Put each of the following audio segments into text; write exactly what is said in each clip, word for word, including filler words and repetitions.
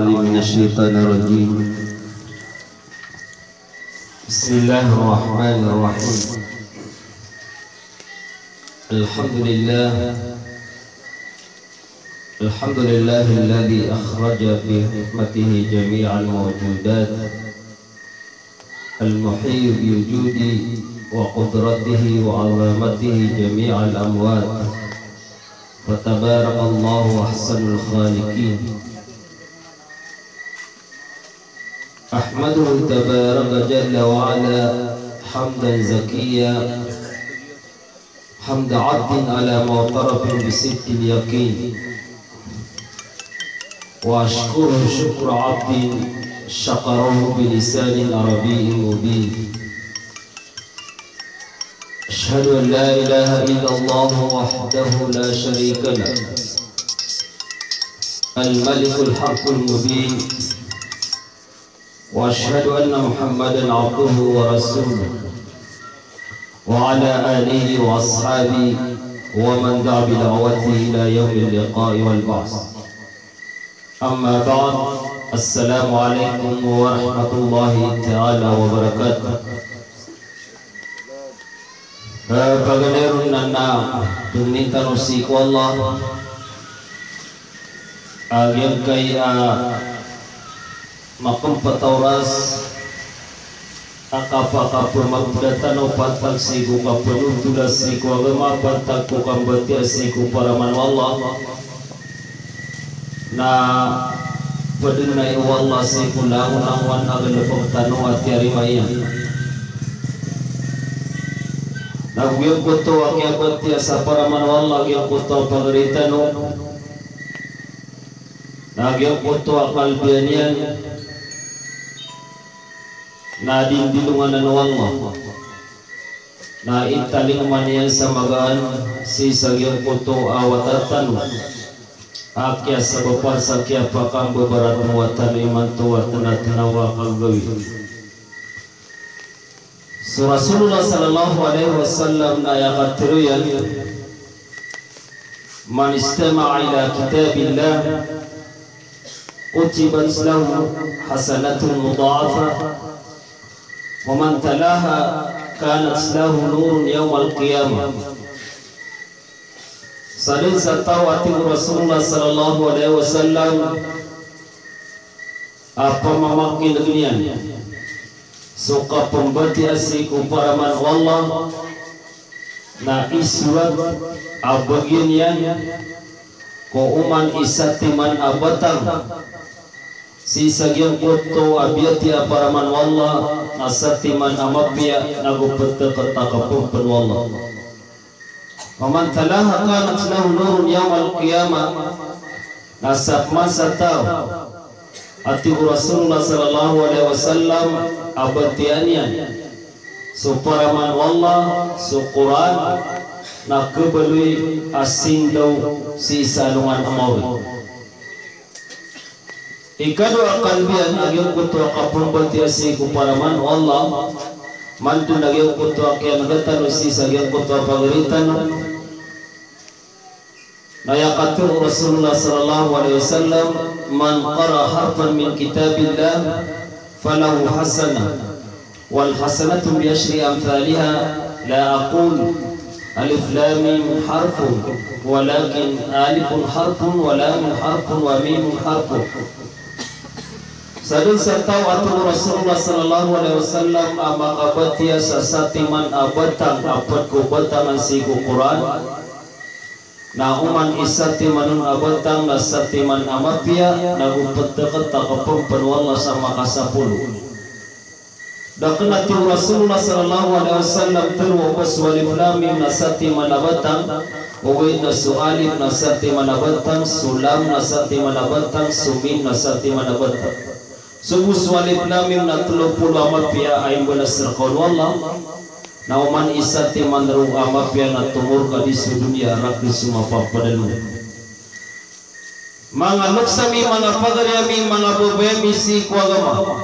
من الشيطان الرجيم. بسم الله الرحمن الرحيم. الحمد لله. الحمد لله الذي أخرج بحكمته جميع الموجودات، المحيي بوجوده وقدرته وعظمته جميع الأموات، فتبارك الله أحسن الخالقين. أحمده تبارك جل وعلا حمدا زكيا، حمد عبد على معترف بصدق اليقين، وأشكره شكر عبد شكره بلسان عربي مبين. أشهد أن لا إله إلا الله وحده لا شريك له، الملك الحق المبين، وأشهد أن محمدا عبده ورسوله، وعلى آله وأصحابه ومن دعا بدعوته إلى يوم اللقاء والبعث. أما بعد، السلام عليكم ورحمة الله تعالى وبركاته. Eh, paganay ron na, na pangnin tano sii ko Allah a giyangkai a makmpt a oras a kapakapmagda tano pantag sii ko kapnotola sii ko agama, pantag ko kambatiya sii ko paraman o Allah. Na pd na i o Allah sii ko langon a galbk tano a tiyarima iyan. Na giyangkoto a kiyabatiya sa paraman o Allah, giyangkoto a pagari tano, na giyangkoto a kalbiyan iyan, na dindilongan o Allah. Na italingoma niyan sa magaan sii sa giyangkoto a wata tano a kiyasabapan sa kiyapakambabaratonga tano imanto a tnatnawa a kagawii. So Rasulullah sallallahu alaihi wasallam na aya katharo iyan, "Man istama'a ila kitabillah kutibat lahu hasanatun mudha'afah, wa man talaha kanat lahu nurun yawmal qiyamah." Sadn sa taw a tig o Rasulullah sallallahu alaihi wasallam a pamamakin'g iyan so kapmbatiya sii ko paraman o Allah, na isorat a bagian iyan ko oman i satiman a batang sii sa giyangkoto a biyatiya a paraman o Allah, na satiman a mapiya na go ptkt a kapmpn o Allah. Wa man talaha kanat lahu nurun yawmal qiyamah. Na sa pman sa taw a tig o Rasulullah sallallahu alaihi wasallam a batiyaan iyan so paraman o Allah, so Qur'an, na khabaloy a sindaw sii sa alongan a maori. Ikadowa a kalbiyan a giyangkoto a kapmbatiya sii ko paraman o Allah, man dn a giyangkoto a kiyan'ga tano sii sa giyangkoto a pagari tano. Na aya katharo o Rasulullah sallallahu alaihi wasallam, "Man qara'a harfan min kitabillah falahu hasanah." "Wal hasanatu bi ashri amthaliha, la aqulu alif lam mim harfun, walakin alifun harfun, wa lamun harfun, wa mimun harfun." Sadn sa taw a tig o Rasulullah sallallahu alaihi wasallam a makabatiya sa satiman a batang a pd ko batangan sii ko Qur'an, na oman i satiman on a batang na satiman a mapiya, na go ptkt a kapmpn o Allah sa makasapolo. Da kna tig o Rasulullah sallallahu alaihi wasallam, tharoa o ba so alif lam mim na satiman a batang, ogaid na so alif na satiman a batang, so lam na satiman a batang, so mim na satiman a batang. So bo so alif lam mim na tlo polo a mapiya a imbalas rka on o Allah, na oman i satiman roo a mapiya na tomorka di so doniya rakhn so mapapadalm. Manga loks ami, manga pagari ami, manga babay ami sii ko agama.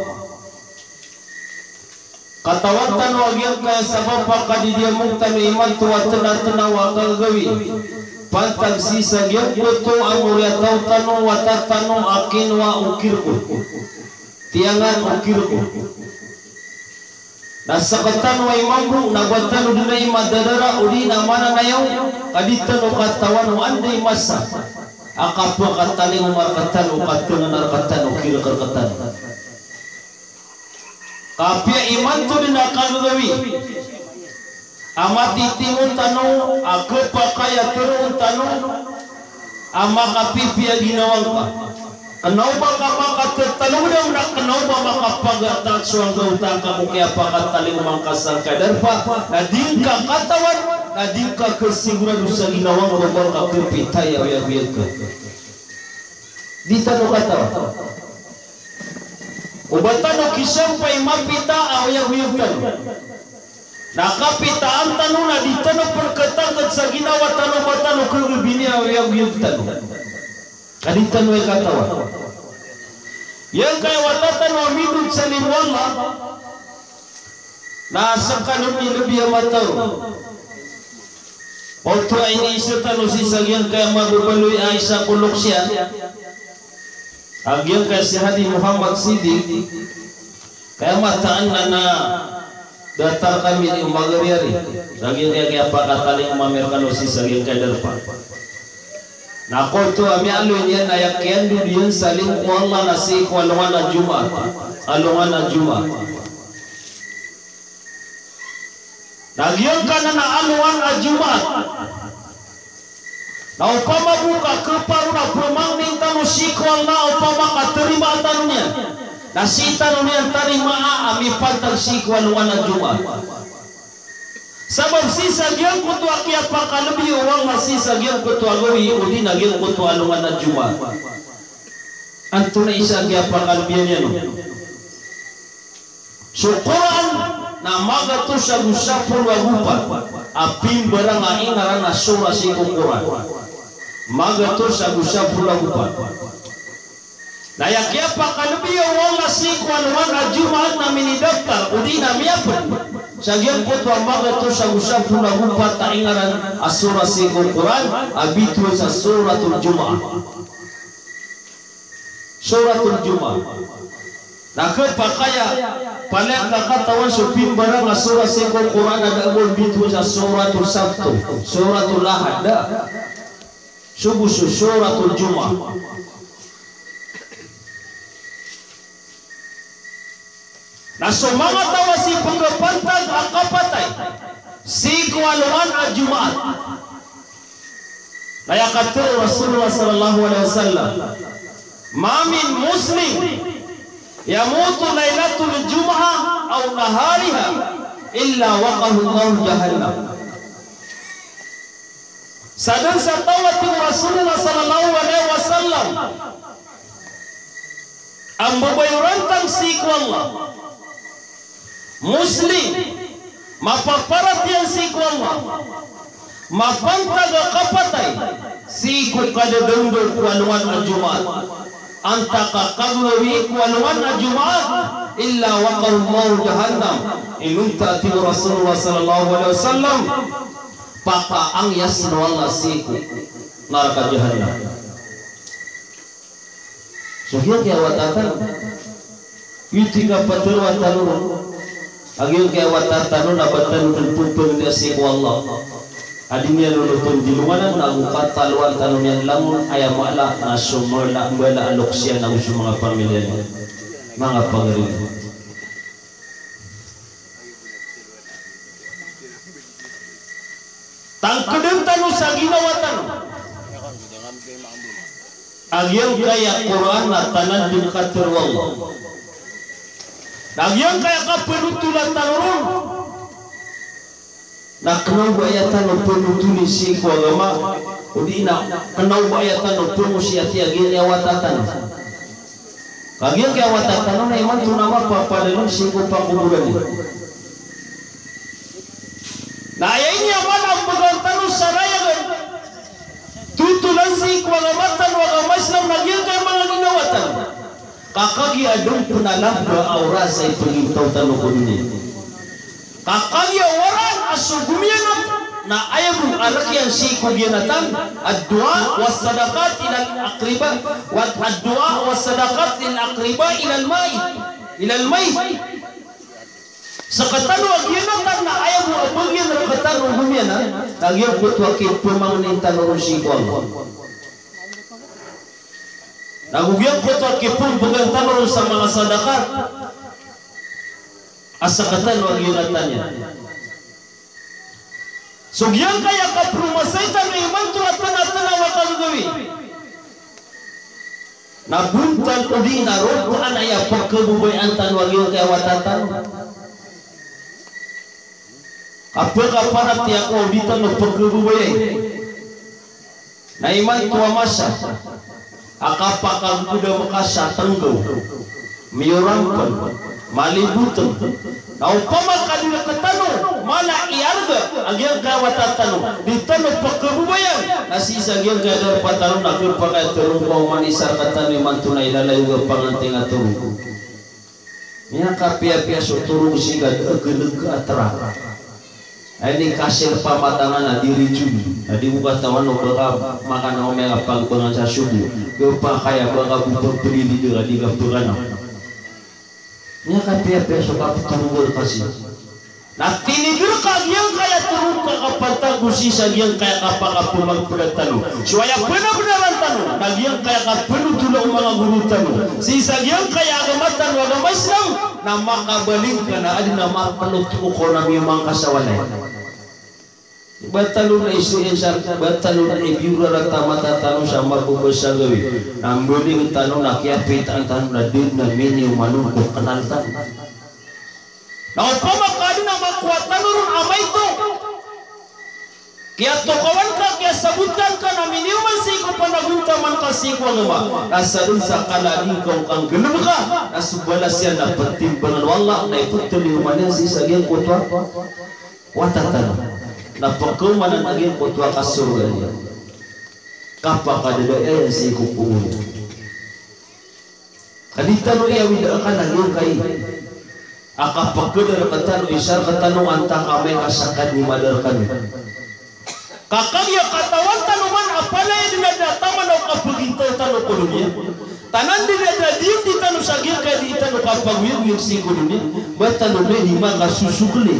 Katawan tano a giyangkaya sabap a kadidiyamog tano imanto a tnatnawa a kagawii. Pantag sii sa giyangkoto a moriyataw tano, wata tano a kinowa o kirko. Tiyangan o kirko. Na sktano i mambo, na ba tano dn i madadara, odi na mananayaw, ka di tano katawan o anda i masa a kapakatalingoma rktano, katangan rktano, kirk rktano. Ka apiya imanto dn a kagagawii a matitimo tano, a khapakay a tharoon tano, a makapipiya ginawa ngka. Kna o ba ka makatatalo dn, na kna o ba makapagataat so anggawta ngka ko kiyapakatalingoma ngka sangkai a darpa, na di ngka katawan, na di ngka kasigurado sa ginawa ngka o ba ngka kapitaya o oyagoyag ka. Di tano katawan. O ba tano kisampay mapita a oyagoyag tano. Na kapitaan tano na di tano pn katangkd sa ginawa tano, ba tano kagabini a oyagoyag tano. Ka di tano i katawan. Giyangkaya wata tano a mindod sa limo o Allah. Na skano i lbi a matao. Oto a iniisa tano sii sa giyangkaya mababaloy a isa ko loks iyan. A giyangkaya si Hadi Muhammad Siddiq. Kaya mataan na na datar kami di o magariyari. Sa giyangkaya kiyapakatalingoma ami rkano sii sa giyangkaya darpa. Na koto a miyaaloy niyan na aya kiyandod iyan sa limo o Allah na sii ko alongan a Jumaat. Alongan a Jumaat. Na giyangkanan a alongan a Jumaat. Na opama bo ka khaparo na pmangnin tano sii ko Allah, opama ka tarimaa tano niyan. Na sii tano niyan tarimaa a mipantag sii ko alongan a Jumaat. Sabap sii sa giyangkoto a kiyapakalbi o Allah sii sa giyangkoto a gawii, odi na giyangkoto a alongan a Jumaat. Antonaa i isa a kiyapakalbiyan iyan on? So Qur'an na magatos ago sapolo ago pat a pimbarang a ingaran a sura sii ko Qur'an. Magatos ago sapolo ago pat. Na aya kiyapakalbi o Allah sii ko alongan a Jumaat na minidaftar, odi na miyapd sa giyangkoto a magatos ago sapolo ago pat a ingaran a sura sii ko Qur'an, a bitowan sa Suratul Jumu'ah. Suratul Jumu'ah. Na khapakay a palaya ngka katawan so pimbarang a sura sii ko Qur'an a da a ba on bitowan sa Suratul Sabt, Suratul Ahad, da. Sogo so Suratul Jumu'ah. Na so manga taw a sii pkhapantag a kapatay sii ko alongan a Jumaat. Na aya katharo o Rasulullah sallallahu alaihi wasallam, "Ma min muslim yamutu lailatal jumu'ah aw nahariha illa waqahu Allahu jahannam." Sadn sa taw a, tig o Rasulullah sallallahu alaihi wasallam, a mbabayorantang sii ko Allah, Muslim, mapaparatiyaya sii ko Allah, mapantag a kapatay sii ko kadadawndaw ko alongan a Jumaat, antaa ka kagawii ko alongan a Jumaat, illa waqahu Allahu jahannam. Inonta, tig o Rasulullah sallallahu alaihi wasallam, pakaangiyasn o Allah sii ko naraka Jahannam. So giyangkaya wata tano, iti kapatharoa tano ron a giyangkaya wata tano na ba tano dn pphangni sii ko Allah a di niyan on pndilonganan, na go kataloan tano niyan langon, aya mala na so mala, mala a loks iyan ago so manga pamilya niyan. Manga pagari. Tangkdn tano sa ginawa tano a giyangkaya Qur'an na tanan dn katharo o Allah. Na giyangkaya kapnotolan tano ron na kna o ba aya tano pnotoli sii ko agama, odi na kna o ba aya tano pngosiyati a giyangkaya wata tano. Ka giyangkaya wata tano na imanto na mapapadalm sii ko pakoboran iyan. Na aya ini a mala a mbgan tano sa rayagan, totolan sii ko agama tano a agama Islam, na giyangkaya manga ginawa tano. Ka kagiya dn pn a lamba a oras a ipngintaw tano ko doniya. Ka kagiya waraan a so gomiyanap Na aya bo a rk iyan sii ko giyanatan, ad-du'a was sadaqat ilal aqriba, wa ad-du'a was sadaqat lil aqriba ilal mayit, ilal mayit. Sktano a giyanatan na aya bo a bagian rktano o giyanan, na giyangkoto a kipmangnin tano ron sii ko Allah. Na go giyangkoto a kipmbgan tano ron sa manga sadaqat a sktano a giyanatan iyan. So giyangkaya kapromasay tano imanto a tnga-tnga a makagagawii. Na bontal odi na roo pn a aya pkhababayaan tano a giyangkaya wata tano. Kapakaparatiyayaa ko a odi tano pkhababayai. Na imanto a masa a kapakagdam ka sa tnggaw, miyorampn, malibotng. Na opama ka di rktano mala i arga a giyangkaya wata tano, di tano pkhababayaan, na sii sa giyangkaya darpa tano na khapakay a tharoon ko oman i isa rktano imanto na ilalayo a panganting a toro. Miyakapiyapiya so toro sii ka da a gnk a tra. Ay ni kasil pamatangan a di rijun, a di ko katawan o ba ka makan o miyakapagbangan sa sobo. Khapakay a ba ka bo pphilidi a di ka pkanaw. Miyakapiyapiya so kaptoro ka kasi. Na tinigr ka giyangkaya toro ka kapantag o sii sa giyangkaya kapakapmagpda tano. So aya pnabnaran tano na giyangkaya kapnotola o manga goro tano sii sa giyangkaya agama tano a agama Islam, na makabaling ka na adn a mapnot o kaw na miyamangka sa walay. Ba tano na isi-, insan, ba tano na ibiyorarata a mata tano sa mababa sa gawii. Na mbaling tano na kiyapitaan tano na di na miniyoman on ko knal tano. Na opama ka adn a makowa tano ron a maito, kiyatokawan ka, kiyasabotan ka na miniyoman sii ko panagontaman ka sii ko agama. Na sadn sa kala a di ka on kanggalbka, na so balas iyan na ptimbangan o Allah, na iptliyoman iyan sii sa giyangkoto a wata tano. Na pkhaomanan a giyangkoto a kasorga niyan. Kapakadadaya iyan sii ko kobor. Ka di tano iyawid a kala giyangkai a kapakadar rktano, isa rktano antaa ka amay ka sakad ni madar kami. Ka kagiya katawan tano man a palaya dn a da taman o kapagintaw tano ko doniya. Tanan dn a da diyandi tano sa giyangkaya di tano kapagoyagoyag sii ko doniya. Ba tano dn di makasosokli.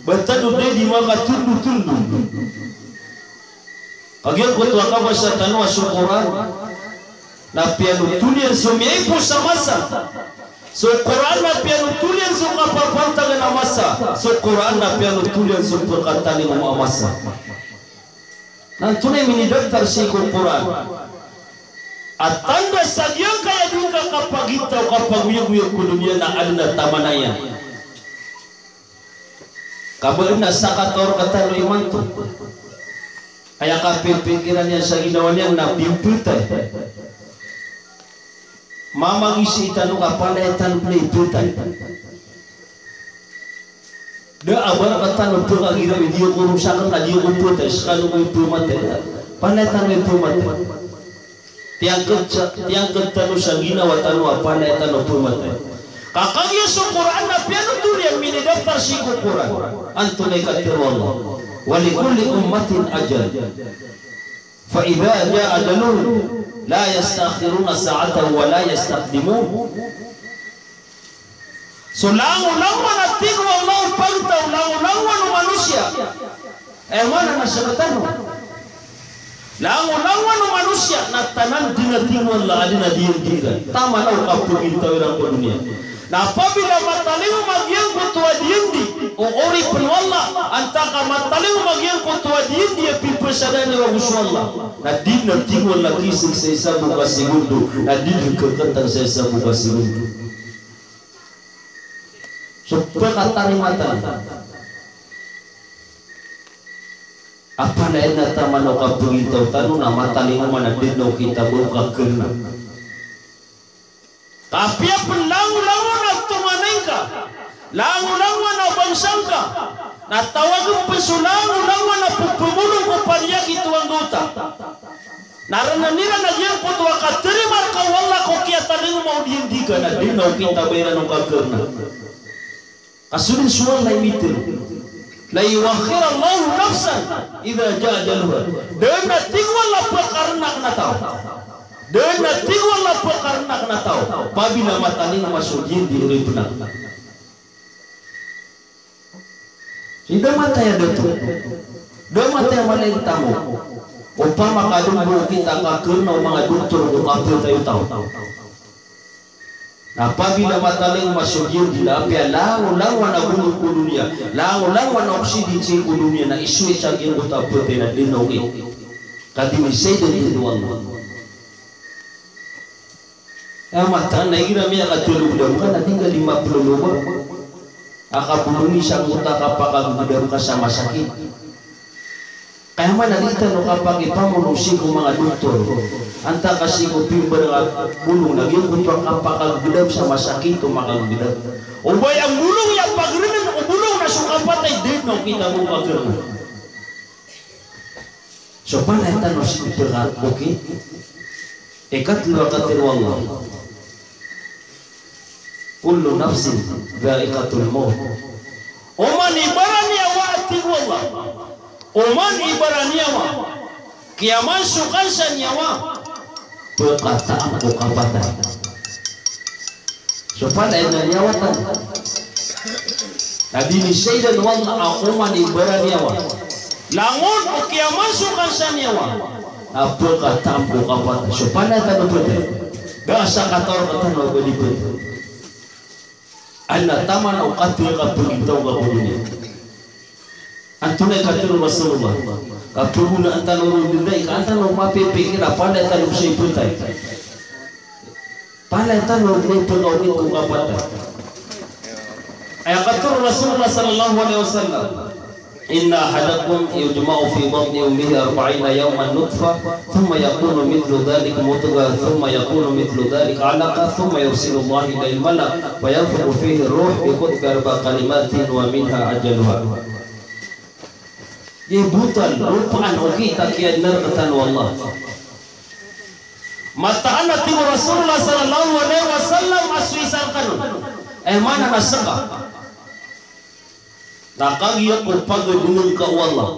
Ba tano dn di makatondotondog. Kagiya giyangkoto a kabasa tano a so Qur'an na piyanotol iyan so miyaipo sa masa. So Qur'an na piyanotol iyan so kapapantagan a masa. So Qur'an na piyanotol iyan so pkatalingoma a masa. Na antonaa i minidaftar sii ko Qur'an a tanda sa giyangkaya di ngka kapagintaw, kapagoyagoyag ko doniya na adn a taman iyan. Ka ba adn a sakataw rktano imanto, aya kapipikiran iyan sa ginawa niyan na pipatay. Mamangisi tano ka palaya tano pn ipatay. Da a ba rktano pkagira i di ako rosakn a di ako patay, skano ko ipamatay. Palaya tano ipamatay. Tiyangkd sa, tiyangkd tano sa ginawa tano a palaya tano phamatay. Ka kagiya so Qur'an na piyanotol iyan, minidaftar sii ko Qur'an. Antonaa i katharo o Allah? "Wa li kulli ummatin ajal. Fa idha jaa ajaluhum la yasta'khiruna sa'atan wa la yastaqdimun." So langolangowan a tig o Allah o pagtaw, langolangowan o manosiya. Aya maana na sktano, langolangowan o manosiya na tanan dn a tig o Allah a adn a diyandi iran. Taman o kapagintaw iran ko doniya. Na apabila matalingoma giyangkoto a diyandi o oripn o Allah, antaa ka matalingoma giyangkoto a diyandi a pipasadaan iran ago so Allah, na di dn a tig o Allah kisg sa isa bo ka segundo, na di dn kkntang sa isa bo ka segundo. So pkatarima tano a palaya dn a taman o kapagintaw tano na matalingoma na di dn o kita bo ka kna. Ka apiya pn langolangowan a tonganay ngka, langolangowan a bangsa ngka, na tawagn pn so langolangowan a pphamolong ko paliyakit o anggawta. Na rnn iran a giyangkoto a katarima rka o Allah ko kiyatalingoma o diyandi ka, na di dn o kita bo iran o ka kna. Ka so dn so Allah i mitharo. La yuakhirallahu nafsan idha jaa ajaluha. Da dn a tig o Allah a pkarna akn a taw. Da dn a tig o Allah a pkarna akn a taw. Apabila matalingoma so diyandi o oripn akn. Sii da matay a dato. Da matay a mala i tamok. Opama ka dn bo okit a kakarna o manga doktor ko kapatay o taw. Na apabila matalingoma so diyandi na apiya langolangowan a golo ko doniya, langolangowan a oksigen sii ko doniya na isoy sa giyangkoto a patay na da dn a okit. Ka di ni saydn dn o Allah. Aya mataan na igira miyakatlo gdam ka na di ngka di maplo loba a kabolongi sangkoto a kapakagdam ka sa masakit. Ka aya maana di tano kapakipamolong sii ko manga doktor. Antaa ka sii ko pimbarang a bolong na giyangkoto a kapakagdam sa masakit o makagdam. O ba aya bolong a pagrnn o bolong na so kapatay da dn a okit a bo pagrnn. So palaya tano sii pkhaokit. Ikatlo a katharo o Allah, kullu nafsin dha'iqatul maut. Oman i baraniyawa, a tig o Allah, oman i baraniyawa, kiyamansokan sa niyawa, pkhataan ko kapatay. So palaya niyawa tano. Na di ni saydn o Allah a oman i baraniyawa, langon o kiyamansokan sa niyawa, na pkhataan ko kapatay. So palaya tano phatay. Da a sakataw rktano a ba di phatay. Adn a taman o katharo ka pagitaw ka ko doniya. Antonaa i katharo o Rasulullah? Ka pagonaan tano ron dn dai, ka an tano mapipikir a palaya tano sii phatay. Palaya tano dn pkhaokit ko kapatay. Aya katharo o Rasulullah sallallahu alaihi wasallam, inna ahadakum yujma'u fi batni ummihi arba'ina yawman nutfah, thumma yakunu mithlu dhalika mudghah, thumma yakunu mithlu dhalika alaqah, thumma yursilullahu ilaihi malak, fa yanfukhu fihi ruh bi qutbi arba'a kalimatin wa minha ajaluha. Giyoto a ropaan o okit a kiyaadn rktano o Allah. Mataan a tig o Rasulullah sallallahu alaihi wasallam a so isa rkano, aya maana na ska, na kagiya ko pagadnn ka o Allah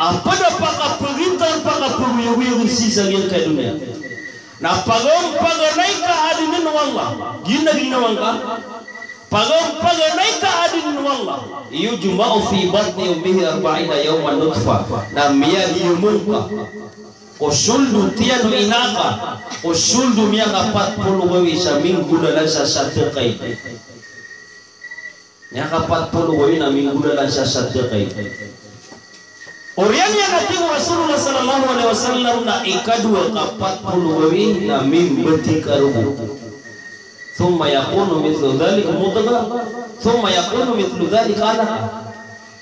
a pd a pakapagintaw, pakapagoyagoyag sii sa giyangkaya doniya. Na pagam-, paganay ka adnn o Allah, giya na ginawa ngka. Pagam-, paganay ka adnn o Allah, yujma'u fi batni ummihi arba'ina yawman nutfah. Na miyadiyamn ka ko sold o tiyan o ina ka, ko sold o miyakapat polo gawii sa minggolalan sa sadakay. Miyakapat polo gawii na minggolalan sa sadakay. Oriyan iyan a tig o Rasulullah sallallahu alaihi wasallam na ikadowa ka pat polo gawii na mimbati ka rogo. Thumma yakunu mithlu dhalika mudghah, thumma yakunu mithlu dhalika alaqah.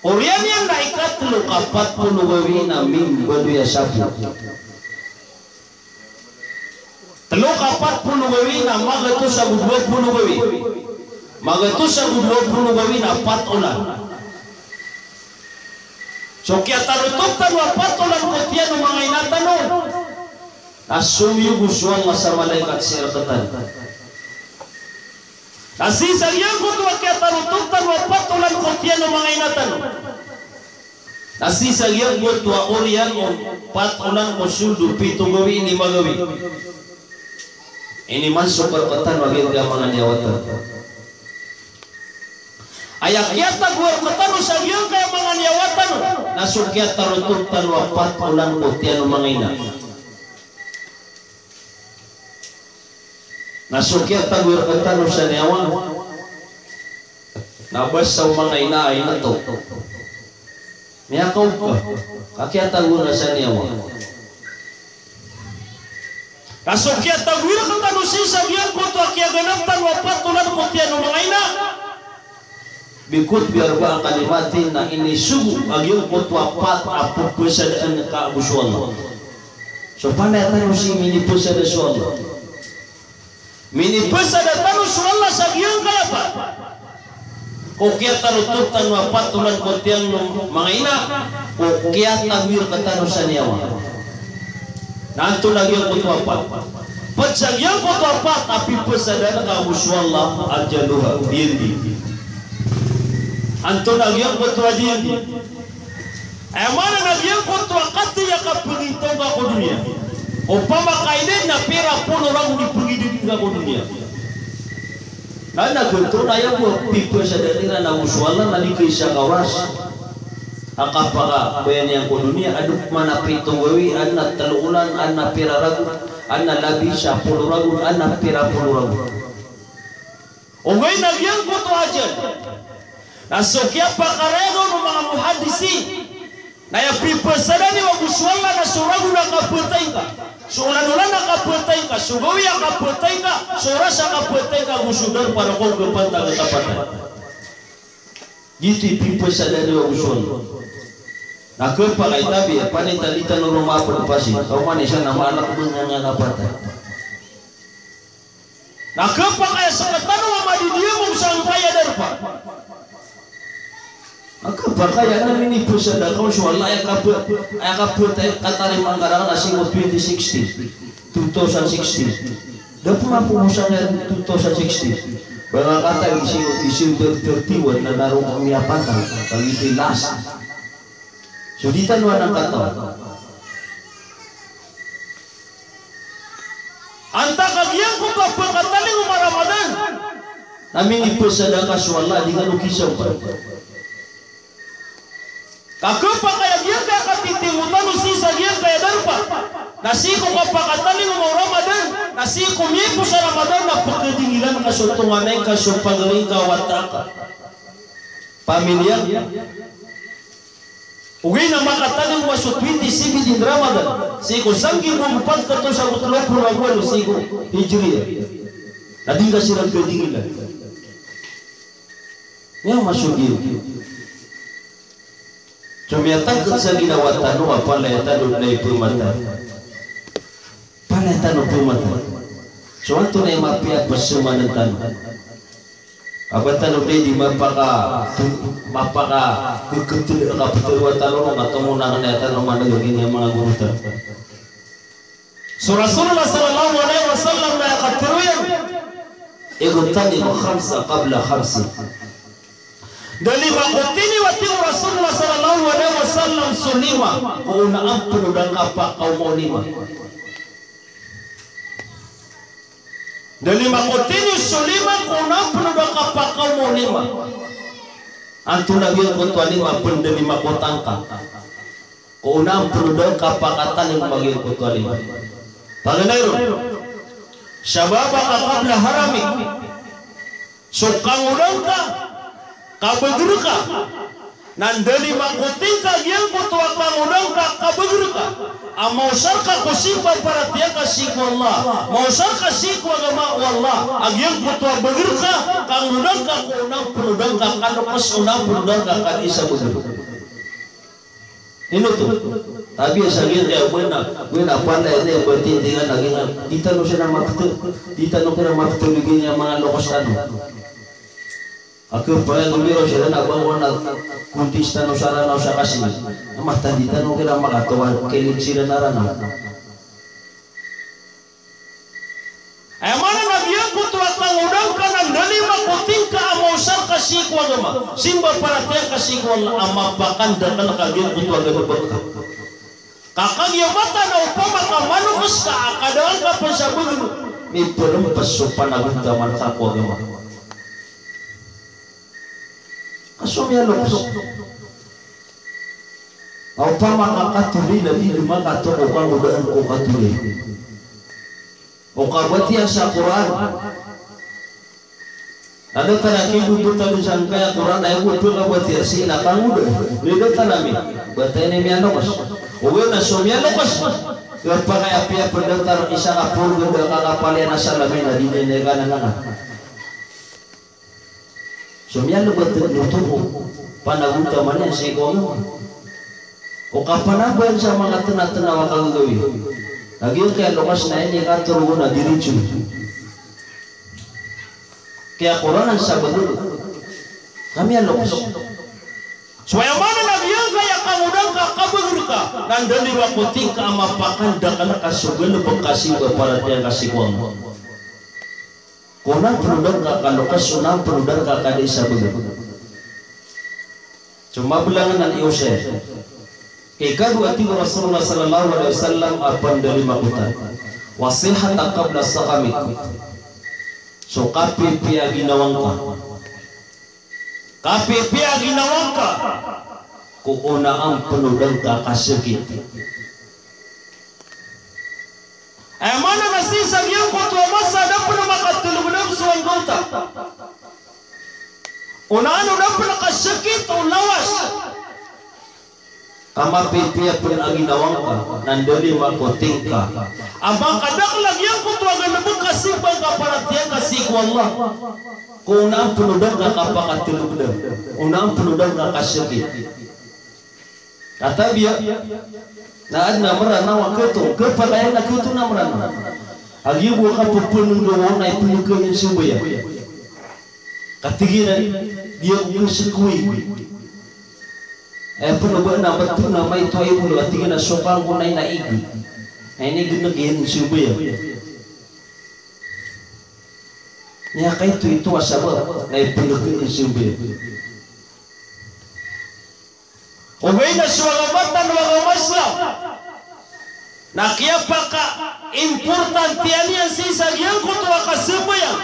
Oriyan iyan na ikatlo ka pat polo gawii na mimbaloy a sapo. Tlo ka pat polo gawii na magatos ago dowa polo gawii. Magatos ago dowa polo gawii na pat olan. So kiyatarotop tano a pat olan ko tiyan o manga ina tano na somiyog so Allah sa malaikat sii rktano. Na sii sa giyangkoto a kiyatarotop tano a pat olan ko tiyan o manga ina tano. Na sii sa giyangkoto a oriyan o pat olan ko sold o pito gawii, lima gawii. Inimansok rktano a giyangkaya manga niyawa tano. Aya kiyatago rktano sa giyangkaya manga niyawa tano na so kiyatarotop tano a pat olan ko tiyan o manga ina. Na so kiyatago rktano sa niyawa na basa o manga ina a ina to. Miyakaog ka, ka kiyatago na sa niyawa. Na so kiyatago rktano sii sa giyangkoto a kiyaganap tano a pat olan ko tiyan o manga ina. Bi qutbi arba'a kalimatin, na inisogo a giyangkoto a pat a pphasada angka ago so Allah. So palaya tano sii minipphasada so Allah. Minipphasada tano so Allah sa giyangkaya pat. Ko kiyatarotop tano a pat olan ko tiyan o manga ina, ko kiyatago rktano sa niyawa. Na antonaa giyangkoto a pat? Pd sa giyangkoto a pat a piphasadaan ka ago so Allah, ajaluha, diyandi. Antonaa giyangkoto a diyandi? Aya maana na giyangkoto a katii a kapagitong ka ko doniya. Opama ka ini na pira polo ragon i pagidaging ka ko doniya. Na, na giyangkoto na aya bo a pipasadan iran ago so Allah na di kaisa ka oras a kapakabayaan iyan ko doniya, adn man a pito gawii, adn a tlo olan, adn a pira ragon, adn a labi sa polo ragon, adn a pira polo ragon. Ogaid na giyangkoto a ajal na so kiyapakaraya on o manga muhaddisin na aya pipasadan iyo ago so Allah na so ragon a kapatay ngka, so olan-olan a kapatay ngka, so gawii a kapatay ngka, so oras a kapatay ngka, ago so darpa roo ko kapantag a kapatay. Giyoto i pipasadan iyo ago so Allah. Na khapakay, tabiya, panitan di tano ron mapd pasing, ka oman i isa na maalk dn a kapatay. Na khapakay a sktano a madidiyamong sangkaya darpa. Na khapakay a na minipasadan ka on so Allah, aya kap-, aya kapatay, katarima ngka rakn na sii ko twenty sixteen, two thousand sixteen. Da pn mapobos angkaya two thousand sixteen. Ba nga katag i sii ko December thirty-one na roo ko miyapantag, ka giyoto i last. So di tano anan kataw. Antaa ka giyangkoto a pkatalingoma a Ramadan na minipasadan ka so Allah a di ngka on kisampay. Ka khapakay a giyangkaya katitimo tano sii sa giyangkaya darpa na sii ko kapakatalingoma o Ramadan, na sii ko miyapos a Ramadan na pkadingilan ka so tonganay ngka, so pagari ngka, wata ka, pamilya ngka. Ogaid na makatalingoma so twenty seventeen Ramadan sii ko sanggibo ago pat gatos ago tlo polo ago walo sii ko Hijriya, na di ngka siran kadingilan. Miyamasogit. So miyatagd sa ginawa tano a palaya tano dn i pmatay. Palaya tano pmatay. So antonaa i mapiya a pzamanan tano? Ka ba tano dn di mapaka, mapaka, keketd a kaptharoa tano ron, ka tomo na kna tano maneg a giya manga goro tano. So Rasulullah sallallahu alaihi wasallam na aya katharo iyan, "Igtanim khamsa qabla khamsin." Da lima ko tiniyo, a tig o Rasulullah sallallahu alaihi wasallam, so lima ko onaan pn o da ngka pakaoma o lima. Da lima ko tiniyo, so lima ko onaan pn o da ngka pakaoma o lima. Antonaa giyangkoto a lima? Pn da lima ko tangka ko onaan pn o da ngka pakatalingoma giyangkoto a lima. Paganay ron, "Shababaka qabla haramik." So kangodaan ka, kabagr ka. Na da lima ko tingka giyangkoto a kangodaan ka, kabagr ka, a maosar ka ko simba paratiyaya ka sii ko Allah, maosar ka sii ko agama o Allah, a giyangkoto a bagr ka, kangodaan ka ko onaan pn o da ngka kaloks, onaan pn o da ngka kadi sa bagr. Ino oto? Tabiya sa giyangkaya, gowani, gowani a palaya, aya ba tindingan a giya, di tano siran mapteg, di tano kiran mapteg a giya manga loks tano. A khapakay a gomiraw siran a ba gowani a kontis tano sa Ranaw sa Kasing. A mataan di tano kiran makatowa, kilid siran a Ranaw. Aya maana na giyangkoto a kangodaan ka na da lima ko tingka a maosar ka sii ko agama, simba paratiyaya ka sii ko Allah, a mapakandakl ka giyangkoto a galbk ka. Ka kagiya mataan a opama ka maloks ka a kadaan ka pn sa bagr, miprmps so panagontaman ka ko agama. Ka so miyaloks. Opama ka katolid a di dn makatok o kangodaan ko katolid. O kabatiya sa Qur'an. Na datar a kibo btad sangkaya Qur'an, aya bo kabatiya sii na kangodaan. Di datar ami. Batiya ini miyaloks. Ogaid na so miyaloks, khapakay a apiya pn datar isa ka polo da kakapaliyan a salamin a di niyan ikanan anan. So miyalbtad oto ko panagontaman iyan sii ko agama. O kapanabayaan sa manga tnatnaw a kagagawii. Lagid o kiyaloks na ini katorog na diritso. Kiyaqur'anan sa bagr. Ka miyaloks. So aya maana na giyangkaya kangodaan ka, kabagr ka, na da lima ko tingka a mapakandakl ka so galbk ka, simba paratiyaya ka sii ko agama. Ko onaan pn o da ngka kaloks, onaan pn o da ngka kadi sa bagr. So mablang anan i Usair. Ikadowa, tig o Rasulullah sallallahu alaihi wasallam a pndalimakotan, "Wa sihhataka qabla saqamik." So kapipiya a ginawa ngka. Kapipiya a ginawa ngka ko onaan pn o da ngka kasakit. Aya maana na sii sa giyangkoto a masa a da pn makatolobdab so anggawta. Onaan o da pn kasakit o lawas. Ka mapipiya pn a ginawa ngka, na ndalimakotin ka a makadakl a giyangkoto a galbk ka simba ngka paratiyaya ka sii ko Allah. Ko onaan pn o da ngka kapakatolobdab, onaan pn o da ngka kasakit. Katabiya, na adn a Mranaw a khato, khapakay a khato na Mranaw. A giya bo a kapphanggawa on na ipnkayn so baya. Ka tig iyan a, di ako kasakit. Aya pn o ba na ba to na maito a ig, a tig iyan a so kangko na ina ig. Na inignk iyan so baya. Aya kaito ito a sabap na ipnkayn so baya. Ogaid na so agama tano a agama Islam na kiyapakaimportantiya niyan sii sa giyangkoto a kasambayang.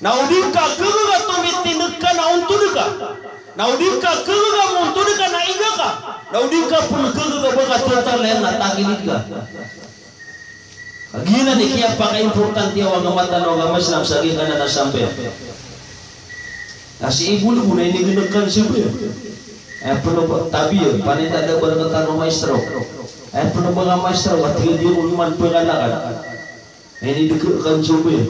Na o di ka khagaga tomitindg ka na ontod ka. Na o di ka khagaga montod ka na iga ka. Na o di ka pn khagaga ba ka total na tagilid ka. Kagiya na di kiyapakaimportantiya o agama tano a agama Islam sa giyangkanan a sambi. Na si ibo bo na inignk iyan so baya. Aya pn o ba, tabiya, panitadabal ka tano maestro. Aya pn o ba ka maestro, ka tig iyan a di ako man pngalakan. Na inignk iyan so baya.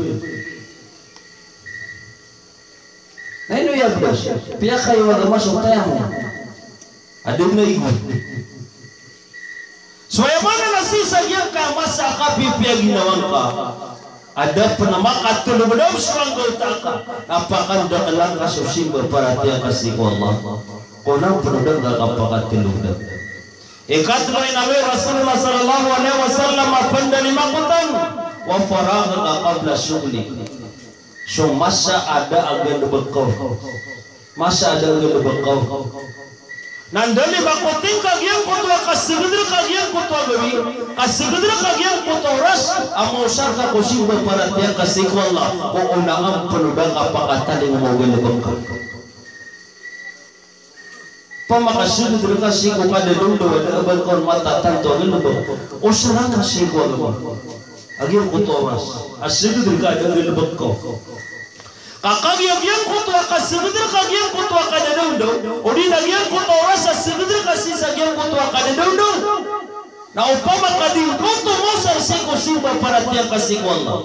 Na ino iya bdas? Piyakay o agama so tayammum. Adn a ig. So aya maana na sii sa giyangkai a masa a kapipiya a ginawa ngka a da pn makatolobdab so anggawta ka, na pakandakla ngka so simba paratiyaya ka sii ko Allah. Ko onaan pn o da ngka kapakatolobdab. Ikatlo, inaloy o Rasulullah sallallahu alaihi wasallam a pndalimakotan, "Wa faraghaka qabla shughlik." So masa a da a galbk ka on. Masa a da a galbk ka on. Na ndalimakotin ka giyangkoto a kasgd rka giyangkoto a gawii, kasgd rka giyangkoto a oras a maosar ka ko simba paratiyaya ka sii ko Allah, ko onaan pn o da kapakatalingoma o galbk ka. Opama ka sgd rka sii ko kadadawndaw a da a ba ngka on matatanto a galbk, osara ngka sii ko agama a giyangkoto a oras a sgd rka a da a galbk ka on. Ka kagiya giyangkoto a kasgd rka giyangkoto a kadadawndaw, odi na giyangkoto a oras a sgd rka sii sa giyangkoto a kadadawndaw, na opama ka di ngka oto maosar sii ko simba paratiyaya ka sii ko Allah,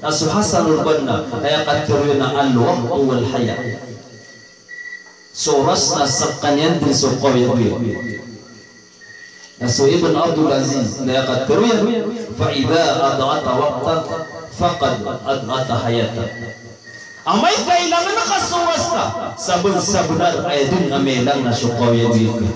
na so Hasanul Banna na aya katharo iyan a al-waqtu wal-haya. So oras na skaniyan dn so kaoyagoyag. Na so Ibn Abdul Aziz na aya katharo iyan, "Fa idha ada'ta waqtak, faqad ada'ta hayatak." Amay ka ilangn ka so oras ka, sabn, sabnar aya dn a miyailangn na so kaoyagoyag ka.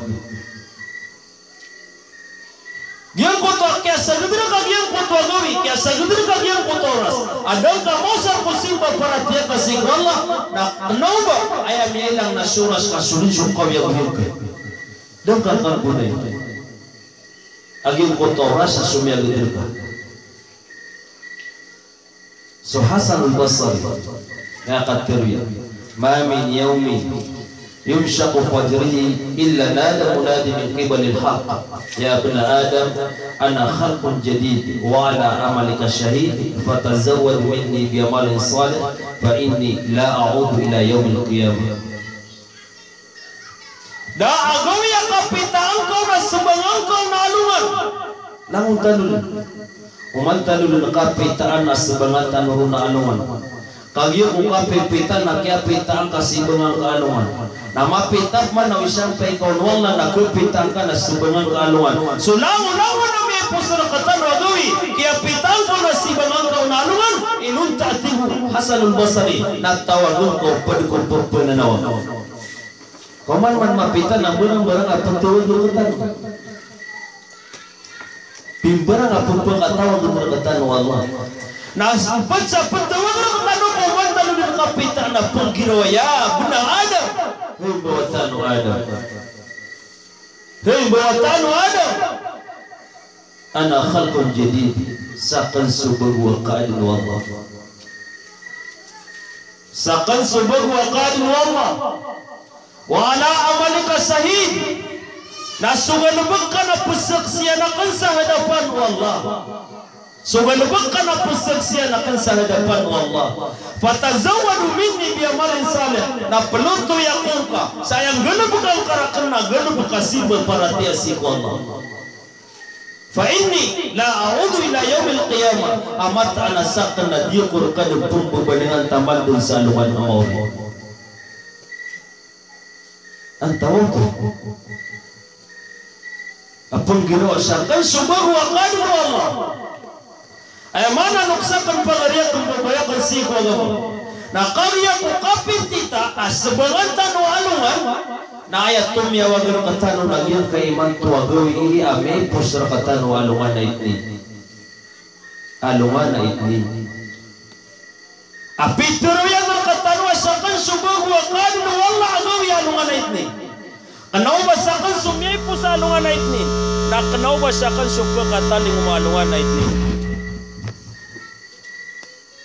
Giyangkoto a kiyasgd rka giyangkoto a gawii, kiyasgd rka giyangkoto a oras a da ngka maosar ko simba paratiyaya ka sii ko Allah, na kna o ba aya miyailangn na so oras ka so dn so kaoyagoyag ka. Da ngka kagonay a giyangkoto a oras a so miyagd rka. So Hasan al-Basri na aya katharo iyan, "Ma min yawmin yunshaqu fajruhu illa nada munadin min qibalil haqq, ya ibna Adam, ana khalqun jadid wa ala amalika shahid, fatazawwad minni bi amalin salih, fa inni la a'udu ila yawmil qiyamah." Da a gawii a kapitaan ka on a sbangan ka on a alongan. Langon tano dn. Oman tano dn kapitaan a sbangan tano ron a alongan. Kagiya ko kapipitaan a kiyapitaan ka sii sa sbangan ka a alongan, na mapita pman a isampay ka on o Allah na kapitaan ka na sbangan ka a alongan. So langolangon a miyaipos rktano a gawii, kiyapitaan ka on a sbangan ka on a alongan, inonta, tig o Hasan al-Basri, na tawagn ka o pd ko pphananaw. Koman man mapita na mbarangbarang a ptawag rktano. Pimbarang a pphakatawag rktano o Allah. Na pd sa ptawag rktano, koman tano dn kapitaan a pnggiraw a ya bna Adam, Hay mbawataan o Adam. Hay mbawataan o Adam. Ana khalqun jadid. Sakn so bago a kaadn o Allah. Sakn so bago a kaadn o Allah. Wa ala amalika shahid. Na so galbk ka na pzaksian akn sa hadapan o Allah. So galbk ka na pzaksian akn sa hadapan o Allah. Fatazawwadu minni bi amalin salih. Na plotoya ko ngka sa aya nggalbkn ka rakn na galbk a simba paratiyaya sii ko Allah. Fa inni la a'udu ila yawmil qiyamah. A mataan a sakn na di ako rka dn pmbabalingan taman dn sa alongan a maori. Antawaa oto? A pnggiraw a sakn so bago a kaadn o Allah. Aya maana o sakn pagari akn, babaya akn sii ko agama. Na kagiya ko kapitita a sbangan tano a alongan, na aya tomiyawag rktano na giyangkai imanto a gawii a miyaipos rktano a alongan a Itnin. Alongan a Itnin. A pitharo iyan rktano a sakn so bago a kaadn o Allah a gawii a alongan a Itnin. Kna o ba sakn so miyaipos a alongan a Itnin. Na kna o ba sakn so pkatalingoma a alongan a Itnin.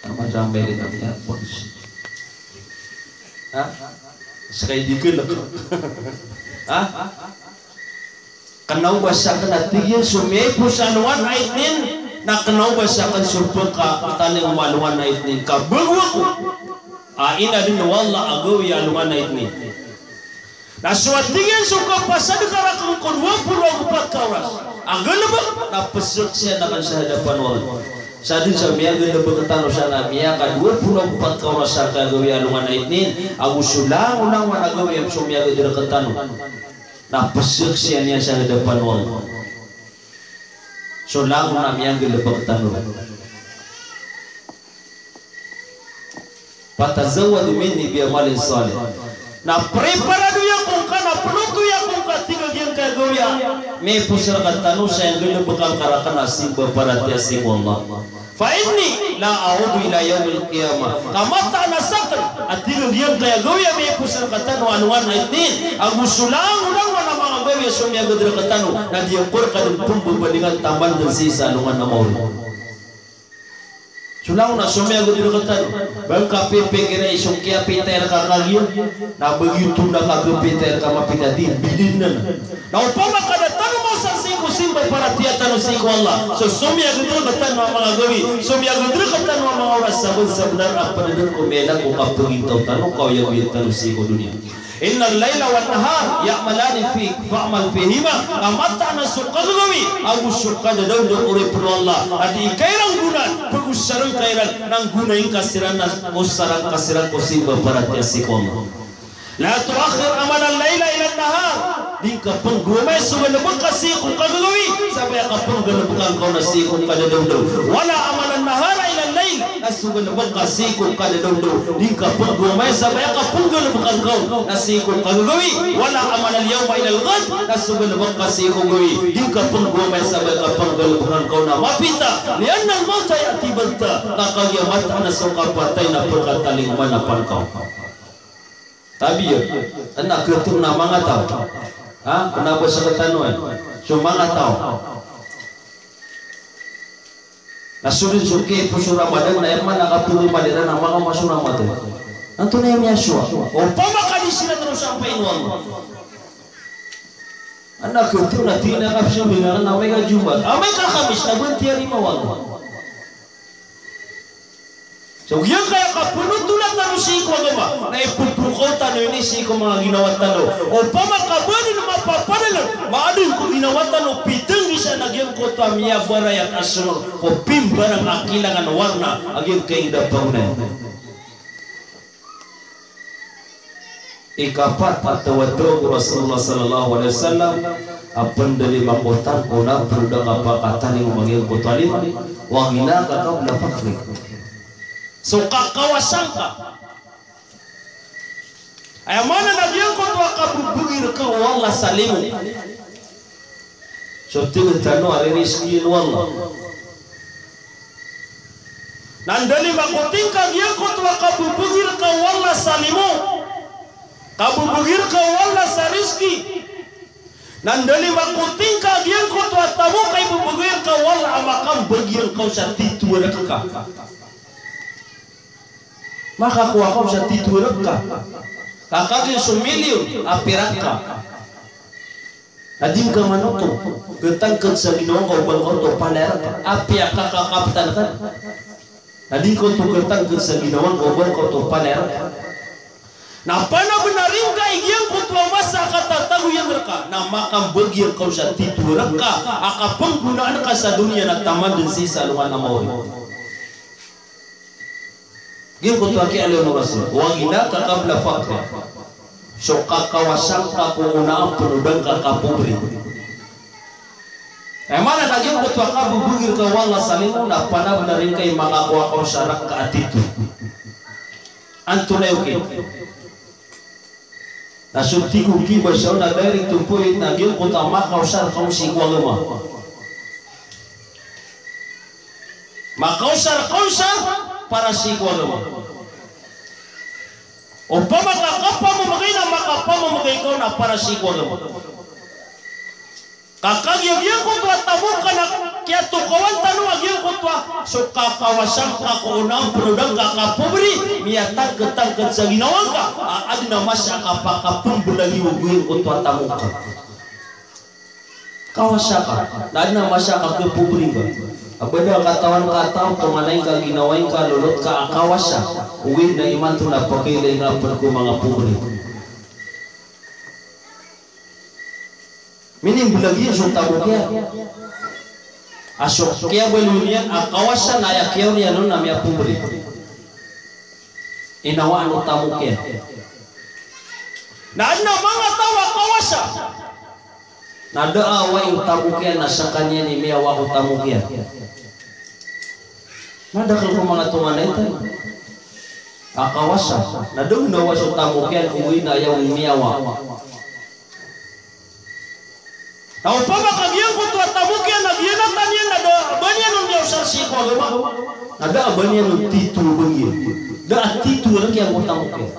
Tama sa mbili na miyaipos. Ha? Ska i di klk. Ha? Kna o ba sakn a tig iyan so miyaipos a alongan a Itnin, na kna o ba sakn so pkatalingoma a alongan a Itnin. Ka bago ako a inadn o Allah a gawii a alongan a Itnin. Na so a tig iyan so kapasad ka rakn ko dowa polo ago pat ka oras a galbk, na pzaksian akn sa hadapan o Allah. Sadn sa miyagalbk tano sa na miyakadowa polo ago pat ka oras sa kagawii a alongan a Itnin, ago so langolangon a gawii a so miyagad rktano. Na pzaksian iyan sa hadapan o Allah. So langon a miyagalbk tano. Fatazawwadu minni bi amalin salih. Na preparado iyan ko ngka, na ploto iyan ko ngka, tig a giyangkai a gawii a miyaipos rktano sa aya nggalbkn ka rakn a simba paratiyaya sii ko Allah. Fa inni la a'udu ila yawmil qiyamah. Ka mataan a sakn a tig a giyangkai a gawii a miyaipos rktano a alongan a Itnin, ago so langolangon a manga gawii a so miyagad rktano, na di ako rka dn pmbabalingan taman dn sii sa alongan a maori. So langon a so miyagad rktano. Ba ngka pipikira i so kiyapitay rka kagiya, na ba giyoto na kapitay rka mapita di, bidin na. Na opama ka da tano maosar sii ko simba paratiyaya tano sii ko Allah, so, so miyagad rktano a manga gawii, so miyagad rktano a manga oras, sabnsabnar a pd dn ko miyailay ko kapagintaw tano, kaoyagoyag tano sii ko doniya. Innal layla wan nahar ya'malani fik, fa'mal fihima. Ka mataan a so kagagawii ago so kadadawdaw o oripn o Allah a dii ka iran gonaan, pagosarn ka iran, na nggonai ngka siran, na osarn ka siran ko simba paratiyaya sii ko Allah. La tu'akhir amalal layli ilan nahar. Di ngka pnggowamaya so galbk ka sii ko kagagawii sa ba aya kapnggalbkan ka on na sii ko kadadawdaw. Wala amalan nahari ilal layl. Na so galbk ka sii ko kadadawdaw, di ngka pnggowamaya sa ba aya kapnggalbkan ka on na sii ko kagagawii. Wala amalal yawmi ilal ghad. Na so galbk ka sii ko gawii, di ngka pnggowamaya sa ba aya kapnggalbkan ka on na mapita. Li'annal mawta ya'ti baghtah. Ka kagiya mataan a so kapatay na pkatalingoma na pn ka on. Tabiya, adn a khato na manga taw. Ha? Kna ba sktano, eh. So manga taw. Na so dn so kiyaiposo o Ramadan na aya maana a kapnggowamaya iran na manga maso na matay. Antonaa i miyasowa? Opama ka di siran ron sampain o Allah. Adn a khato na tig iyan a kapsambay na amay ka Jumaat, amay ka Khamis na ba ngka tiyarima o Allah. So giyangkaya kapnotola tano sii ko agama na ipphakaw tano ini sii ko manga ginawa tano. Opama ka ba dn mapapadalm, maadn ko ginawa tano, pitnggisan a giyangkoto a miyabarayat a sonor ko pimbarang a kilangan warna a giyangkai a da pangonaya. Ikapat a tawatawag o Rasulullah sallallahu alaihi wasallam a pndalima ko tan ko na pn da kapakatalingoma giyangkoto a lima, wa ghinaka qabla faqrik. So kakawasa ngka. Aya maana na giyangkoto a kababagi rka o Allah sa limo. So tig tano a ririskiin o Allah. Na ndalima ko tingka giyangkoto a kababagi rka o Allah sa limo. Kababagi rka o Allah sa rizki. Na ndalimaa ko tingka a giyangkoto a tamok a ibabagay rka o Allah a makambagi rka on sa tito a rk ka. Makakowa ka on sa tito a rk ka. Ka kagiya so milyon a pirak ka. Na di ngka manoto, ketangked sa ginawa ngka o ba ngka oto palaya rk ka. Apiya kakakaptan ka. Na di ngka oto ketangked sa ginawa ngka o ba ngka oto palaya rk ka. Na panabenar ingka i giyangkoto a masa a katatago iyan rka, na makambagi rka on sa tito a rk ka a kapenggonaan ka sa doniya na taman den sii sa alongan a maori. Giyangkoto a kiyaaloy o Rasul, wa ghinaka qabla faqrik. So kakawasa ngka ko onaan pen o da ngka kapobri. Aya maana na giyangkoto a kababagi rka o Allah sa limo na panabenar ingka i makakowa ka on sa rk ka a tito. Antonaa i okit? Na so tig o kibasa on na direct to point na giyangkoto a makaosar ka on sii ko agama. Makaosar ka on sa para sii ko agama. Opama ka kapamamagay na makapamamagay ka on na para sii ko agama. Ka kagiya giyangkoto a tamok a kiyatokawan tano a giyangkoto a so kakawasa ngka ko onaan pen o da ngka kapobri, miyatangketangket sa ginawa ngka a aden a masa a kapakapembelagi o giyangkoto a tamok a kawasa ka, na aden a masa a kapobri ngka. A ba da katawan ka a taw, tonganay ngka, ginawai ngka, lolot ka a kawasa, ogaid na imanto na pakailay ngka pen ko manga pobri. Minimbelagi iyan so tamok iyan. A so kiyabaloy niyan a kawasa na aya kiyaon iyan on na miyapobri. Inawaan o tamok iyan. Na aden a manga taw a kawasa. Na da a awai o tamok iyan na sekaniyan i miyawa ko tamok iyan. Madakel ko manga tonganay tano a kawasa. Na da a awai so tamok iyan, ogaid na aya on i miyawa. Na opama ka giyangkoto a tamok iyan na giyanatan iyan na da a ba niyan on miyaosar sii ko agama. Na da a ba niyan on tito a ba niyan. Da a tito a rk iyan ko tamok iyan.